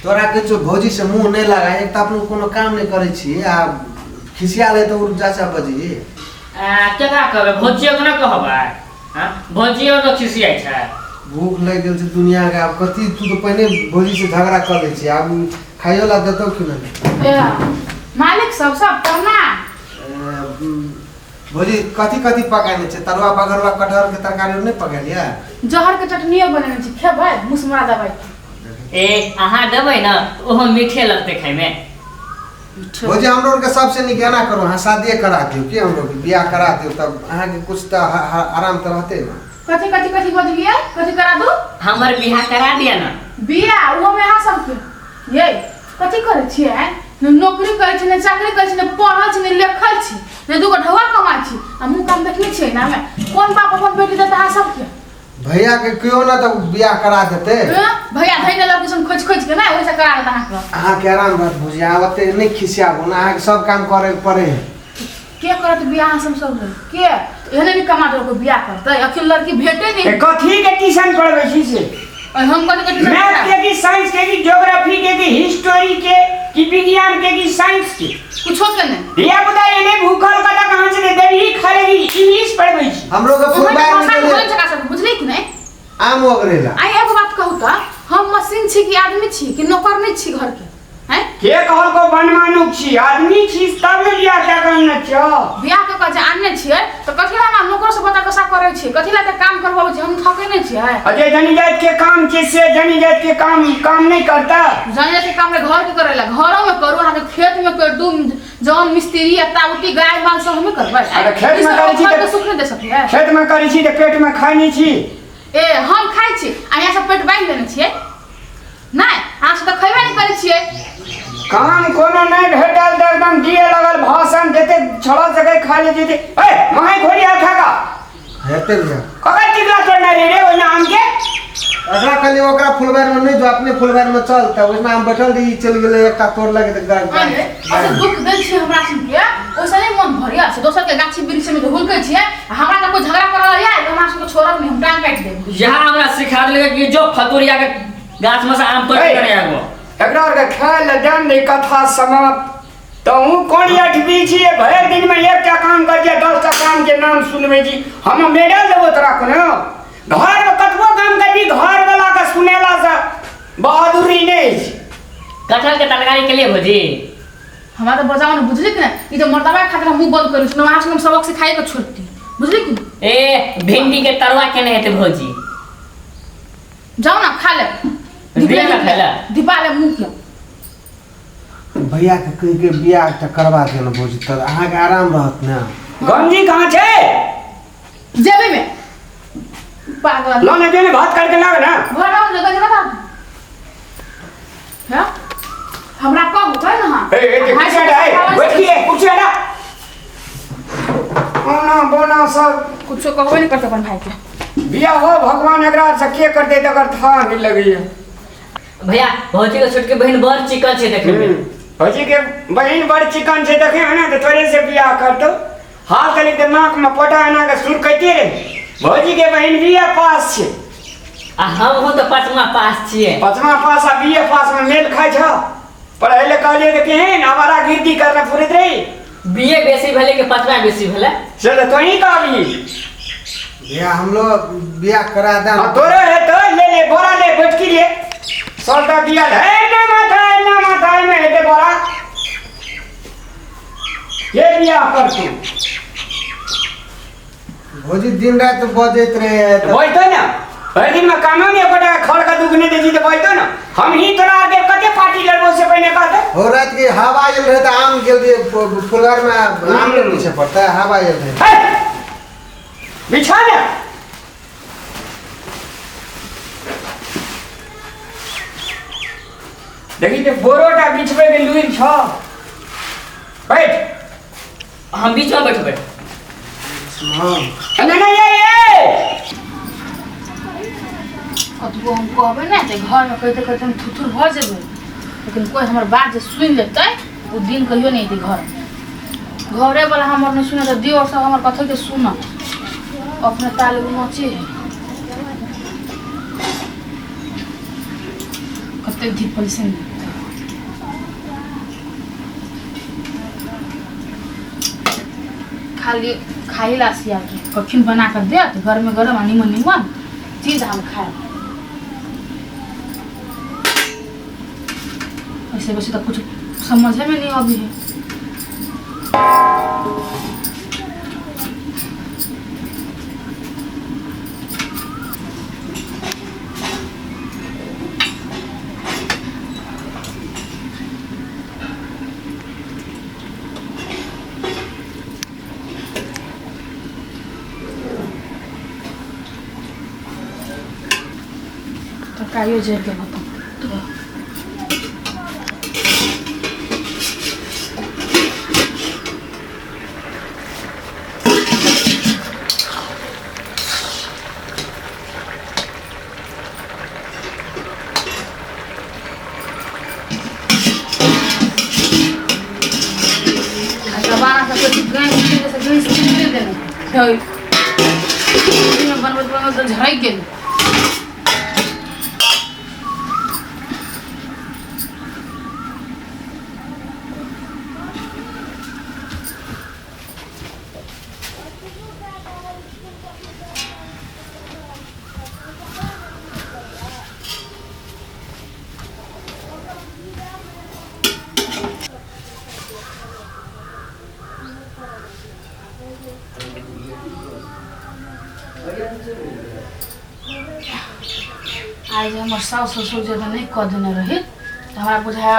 तोरा किछु भौजी से मुंह नहि लगा, एक तऽ अपनो कोनो काम नहि करै छी आ खिसिया ले तऽ ओ चाचा बजी। आ केकरा कहबै? भौजियो के ना कहबै? हाँ, भौजियो तो खिसियाइ छै। भूख लागि गेल छै दुनिया के, आब कथी? तू तऽ पहिने भौजी से झगड़ा कऽ लै छी, आब खाइयो ला देतौ कि नहि? ए, मालिक सब सब प्रणाम। ए, भौजी कथी कथी पकाने छै? तरुआ बघरुआ कटहर के तरकारी नहि पकेलियै? जहर के चटनियो बनेने छी, खेबै? मुसमा दबाई के। ए, अहाँ देबै ने ओहो मीठे लगतै खाइमे। भौजी हमरो आरके सबसे नीक एना करू, अहाँ शादिये करा दियौ कि हमरो के बियाह करा दियौ, तब अहाँके कुछ तऽ आराम तऽ रहतै ने। कथी कथी कथी बजलियै? कथी करा दू? हमर बियाह करा दिअ ने। बियाह ओहो में अहाँ सबके? ये कथी करै छियै आँय? ने नौकरी करै छी, ने चाकरी करै छी, ने पढ़ल छी, ने लिखल छी, ने दूगो ढौआ कमाइ छी आ मुँह कान देखने छियै ना हमे? कोन बाप अपन बेटी देता अहाँ सबके? भैया के केओ ना तऽ बियाह करा देतै। हँ? भैया धैने लड़की सन खोजि खोजि के ना ओहिसँ करा देता अहाँके। अहाँके आराम रहत भौजी, अहाँ ओते नहि खिसियाबू ने, अहाँके सब काम करे के पड़े है। के करत बियाह अहाँ सब सब लग? के एहने नहि कमा देलको बियाह करतै? अखन लड़की भेटे नहि। ए, कथी के ट्यूशन पढ़बै छी से? और हम कथी के ट्यूशन मैथ पढ़ाएब? के कि साइंस के कि ज्योग्राफी के कि हिस्ट्री के कि विज्ञान के कि साइंस के? कुछो के नहीं। धिया पुता एने भूखल कता कहाँ से देबही खाए कि इंग्लिश पढ़बै छी? हमरो के ओहन फुलबार भाषा में बोलै गेलै छका सब बुझली कि नहीं? आम ओगरेला। आई एगो बात कहू त हम मशीन छी कि आदमी छी कि नौकर नहीं छी घर के? हैं? के कहल को बनमानुक छी? आदमी छी तब ने बियाह कए कऽ अनने छियौ। बियाह कऽ कऽ जे आनने छियै तऽ कथी ला हमरा नौकर से बता कसा करै छियै? कथी ला तऽ काम करबाबै छियै? हम थकै नहि छियै? आ जे जनी जाति के काम छै से जनी जाति के काम काम नहि करता? जनी जाति के काम नहि घर के करै ला, घरो में करू, अहाँके खेत में करू, जौन मिस्त्री आ ताउती गाय माल सब हमे करबै। अरे खेत में ई सब करै छी घर तऽ- के सुख नहि दे सकैए। खेत में करै छी तऽ पेट में खाइ नहि छी? ए हम खाइ छी आ यहाँ सब पेट बान्हि लेने छियै? नहि, अहाँ सब तऽ खयबे नहि करै छियै। काम कोनो नहि भेटल तऽ एकदम दिए लगल भाषण देते, छड़ा सके खा ले जेते। ए माई घोड़ी आ खागा हेतै भैया। ककर टिकला तोड़ने रे रे ओहिना आम के? एकरा कहलियै ओकरा फुलबाड़ी में नहि जो, अपने फुलबाड़ी में चल, तऽ ओहिना हम बैठल रही, चलि गेलै एकटा तोड़ लगे तऽ अरे असे दुख दै छियै हमरा सबके, ओइसे नहि मन भरिया से दोसर के गाछी वृक्ष में हुलकै छियै आ हमरा तऽ कोइ झगड़ा करऽ लग जाय हमरा सबके छोड़ब नहि, हम टांग काटि देब। यहाँ हमरा सिखा देलकै कि जो फतुरिया के गाछ में से आम तोड़ के ए। आगो। एकरा आरके खाय लए देन रे कथा समाप्त। तहूँ कोन अठबी छी? भरि दिन में एकटा काम कर छियै, 10टा काम के नाम सुनबै छी। हम मेडल देबो तोरा। कोनो घर में कतबो काम करबी, घर वाला के सुनेला से बहादुरी नहि अछि। कटहल के तरकारी के लिए भौजी। हमरा तऽ बजाओ ने, बुझली कि नहि? ई तऽ मर्दबा खातिर हम मुँह बंद करै छी, अहाँ सबके हम सबक सिखाए के छोड़ती, बुझली कि नहि? ए भिंडी के तरुआ केने हेतै भौजी? जाओ ना खा ले। दिया ना खाय ला। दीपा ले मुँह के। भैया के कहि के बियाह तऽ करवा दियौ ने भौजी, तऽ अहाँके आराम रहत ने। गंजी कहाँ छै? जेबी में पागल। लो ने जो ने भात करके लाग ना। घर आओ ने गंजी बता। हां हमरा कहू कह ना। हां ए ए कुर्सी हटा, ए बैठ के कुर्सी हटा। ओना बोना सब कुछो कहबे नहीं करते अपन भाई के। बियाह हो भगवान एकरा से के करते तकर था नहीं लगैया। भैया भौजी के छोटकी बहिन बड़ चिकन छै देखे में। भौजी के बहिन बड़ चिकन छै देखे है ना, तो तोरे से बियाह करतो। हाल तलिक तऽ नाक में पोटा एना के सुरकैते रहे। भौजी के बहिन बी ए पास छै। आ हमहूँ तऽ पाँचमा पास छियै। पाँचमा पास आ बी ए पास में मेल खाइ छौ? पढ़ै लए कहलियै तऽ केहन आवारा गिरदी करने फुरैत रही। बी ए बेसी भेलै कि पाँचमा बेसी भेलै? से तऽ तोही कहबी। भैया हमलो बियाह करा दे। हाँ तोरे है तो ले ले बोरा ले बैठकी ले सबटा बियाह है ना माथा है ना माथा में हेते बोरा के बियाह कर तू? भौजी दिन रात बजैत रहे तऽ बजतो ना भरि दिन में कामो नहीं एकोटा खड़ के दुख नहीं दै छी तऽ बजतो ना। हम ही तोरा आगे कते पार्टी लड़बो से पहिने कहते। हो रात के हवा आयल रहे तऽ आम गेल रहे फुलगार में, आम के पीछे पड़ता है हवा आयल रहे। हे! बिछा ने देखी ते बोरोटा बिछबै के लुरि छ। बैठ। हम बीच में बैठबै। हाँ। नहीं नहीं ये ये कतबो हम कहबै ने जे घरमे कहिते कहिते हम थुथुर भऽ जेबै, लेकिन कोइ हमर बात जे सुनि लेतै ओ दिन कहियो नहि एतै घर। घरेवला हमर नहि सुनै तऽ दियोर सब हमर कथीके सुनत? अपने ताल एगो नचे है। जते धीपल से ने। खाली खाई ला सिया के कखिन बना कर देत गरम गरम आ निमन निमन चीज हम खाएब। ऐसे वैसे तो कुछ समझे में नहीं अभी है। तरकारियो जरि गेल होतौ। जबाना सबके गैस जैसे गैस दे देने बनबैत बनबैत तऽ झड़कि गेल। आइ जे हमर साउस ससुर जे नहि कऽ देने रही तऽ हमरा बुझाय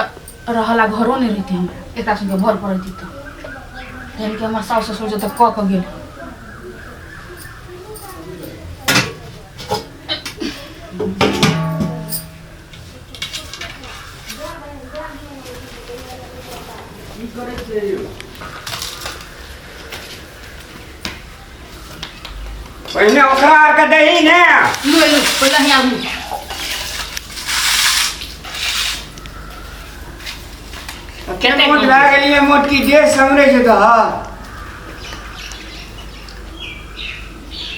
रहला घरो नहि रहितै, हमरा एकरा सबके भर पड़ैत तऽ जहन कि हमर साउस ससुर जे तऽ कऽ कऽ गेल। पहिने ओकरा आरके दही ने। लू लू पहिले ही आबू। कते मोट भए गेलियै, मोटकी देह समरे छै तऽ हँ।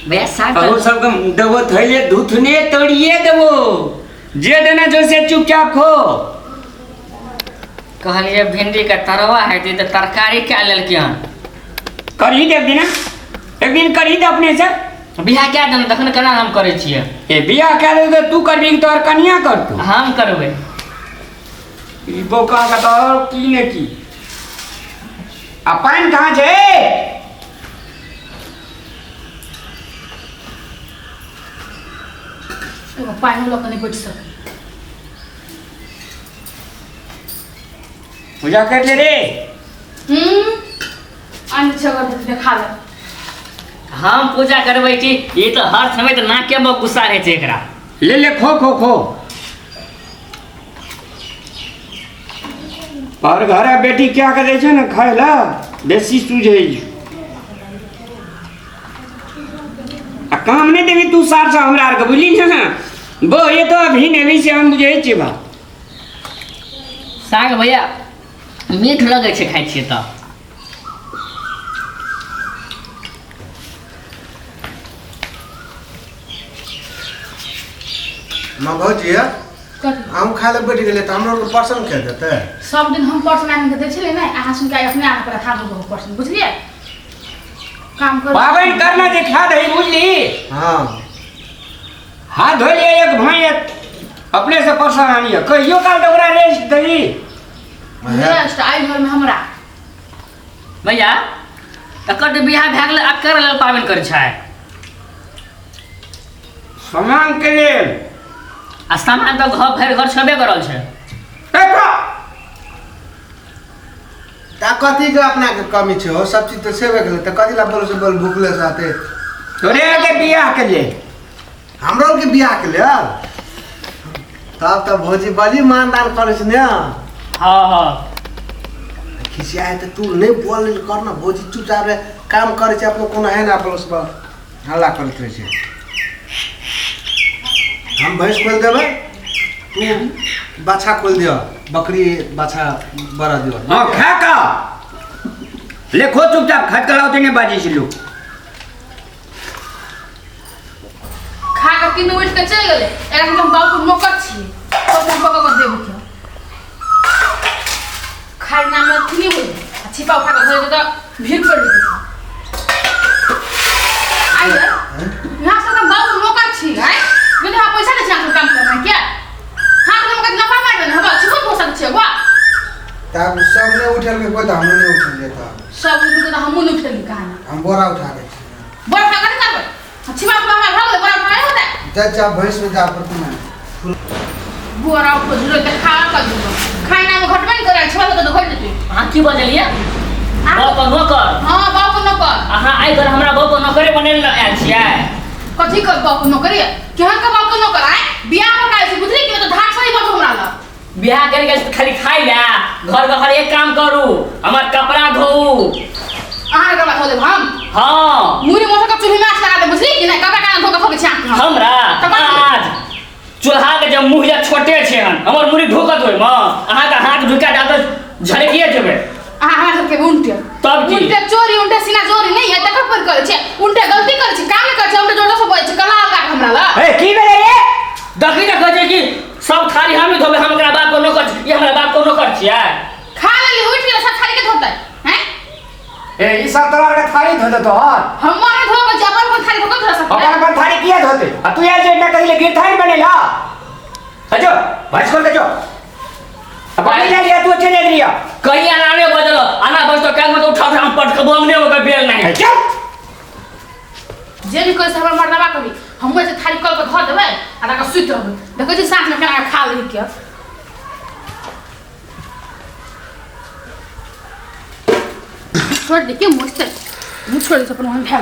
भैया साग अहू सबके देबो थैले धुथने तोड़िए देबो, जे देना जो से चुपचाप खो। कहलिए भिंडी के तरवा हेतै तऽ तरकारी कए लेलकै हन। करही दे एक दिन, एक दिन करही दे अपने से। बियाह कए देना तखन केना हम करै छियै? ए बियाह कए देबै तऽ तू करबी कि तोहर कनिया करतौ? हम करबै। ई बौका के तऽ आओर की ने की। आ पानि कहाँ छै? एगो पानिओ लऽ कऽ नहि बैठ सकै। पूजा कर ले रे। अन्न छै अगरबत्ती देखा ले। हम पूजा करबै कि ई तऽ हर समय तऽ नाके मे गुस्सा रहै छै एकरा। ले ले खो खो खो। पर घर बेटी क्या करे छै ने खाय ला बेसी सूझै छै। आ काम नहि देबी तू सार से हमरा आरके, बुझली ने? बो ये तो अभी नहीं से हम बुझै छियै बात। साग भैया मीठ लगै छै खाइ छियै तऽ। माँ भौजी हम खाय लए बैठ गेलियै तऽ हमरो आरके पर्सन के देतै? सब दिन हम पर्सन आनि कऽ दै छलियै ने, अहाँ सुनि कऽ अपने आनि कऽ हाथ धो पर्सन, बुझलियै? काम कर पाबनि करना जे खा दही, बुझली? हाँ। हाथ धो लिअ एक भाई अपने से पर्सन आनिए, कहियो काल तऽ ओकरा रेस्ट दही। रेस्ट आइ घर में हमरा। भैया एकर जे बियाह भए गेलै एकर लेल पाबनि करै छै। सामान के लेल। आ सामान तऽ घर भरि घर छेबे करल छै। ता कथी के अपना के कमी छै हो? सब चीज तऽ छेबे केलै तऽ कथी ला बोल से बोल भुखले साथे? तोरे के बियाह के लेल। हमरो के बियाह के लेल? तब तऽ भौजी बड़ी मानदान करै छै ने। हाँ हाँ। खिसिया तऽ तू नहि बोल कर ना भौजी, चुपचाप रह, काम करै छै अपनो, कोनो है ना अपन से हल्ला करैत रहै छै। हम भैंस खोलि देबै, तू बाछा खोलि दिअ, बकरी बाछा बड़ा दिअ। हाँ खा का ले खो चुपचाप, खात के लाओ नहीं बाजी छै लोग। खा कऽ तीनू उठि कऽ चलि गेलै, एकरा हम बाबू नौकर छी। अपन कऽ कऽ देबो के खाइ नाम में थी होई आ छिपा उठा के धोइ तऽ भीड़ पड़ जेतै। आइए यहाँ से तऽ बाबू नौकर छी आइ बिना अहाँ पैसा दै छी अहाँ काम करना क्या हाथ में कत नफा मारबै ने हबा छिपो धो सकै छियै वाह। तब सब नहि उठेलकै कोइ तऽ हमहूँ नहि उठेलियै तब। सब उठि तऽ हमहूँ नहि उठेली कहाँ। हम बोरा उठा लै छी। बोरा उठा कऽ करबै छिपा उठा हमरा भऽ गेलै बोरा उठा नहि होतै। जा जा भैंस में जा पर तू बोरा उठो झुरो के खा कर दियो खाना में घटबे नहीं करै छिपा तऽ घट जेतै। अहाँ की बजलियै? बाप के नौकर? हां बाप के नौकर। अहाँ आइ घर हमरा बाप के नौकरे बनेल आयल छियै? कथी कर बाप के नौकरी केहन के बाप के नौकर आय बियाह कर काहे से बुझली कि तो धाक सही बजू हमरा लग। बियाह करे के खाली खाइ ला घर के हर एक काम करू हमर कपड़ा धोऊ। अहाँ के कपड़ा धो देब हम? हाँ। मुरी मोटर के चूल्ही में आँच लगा दे बुझली कि नहीं कपड़ा काना धो के धोके छी अहाँ। हमरा आज चूल्हा के जब मुँह या छोटे छै हन हमर मुरी ढोकत होय म अहाँ के हाथ ढुका जा तऽ झड़किए जेबै। अहाँ हमरा सबके उल्टे तब की? उल्टे चोरी उल्टे सीना जोरी नहीं है तकर पर करै छै उल्टे गलती करै छै काम नहीं करै छै उल्टे जोर से बोलै छै कला लगा के हमरा लग। ए की भेलै रे? देखी ने कहै छै कि सब थारी हमही धोबै हम एकरा बाप के नौकर छी ई हमरा बाप के नौकर छियै। खा लेली उठि गेलै सब थारी के धोतै हैं? ए ई सब तोरा के थारी धो देतो हन। हमर नहीं धोबै छै अपन अपन थारी धोके धो सकबै। अपन अपन थारी किया धोते आ तू यार जे ना कहिले गिरथान बनेला हजो भैंस खोल के जो अब नहीं जा लिया तू चले लिया कहीं आना बजल आना बज तो कान में तो उठा उठा हम पटकबो हमने ओकर बेल नहीं। चल जे भी कहै से हमर मर्दबा करी हमहूँ जे थारी कल पर धऽ देबै आ तकर सुति रहबै देखै छी साँझमे केना खा लही के। छोड़ दे के मुझसे मुँह छोड़ दे अपन वहाँ भए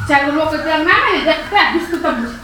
चारि गो लोक के ना ने देखते बिस्कुट तब बुझते।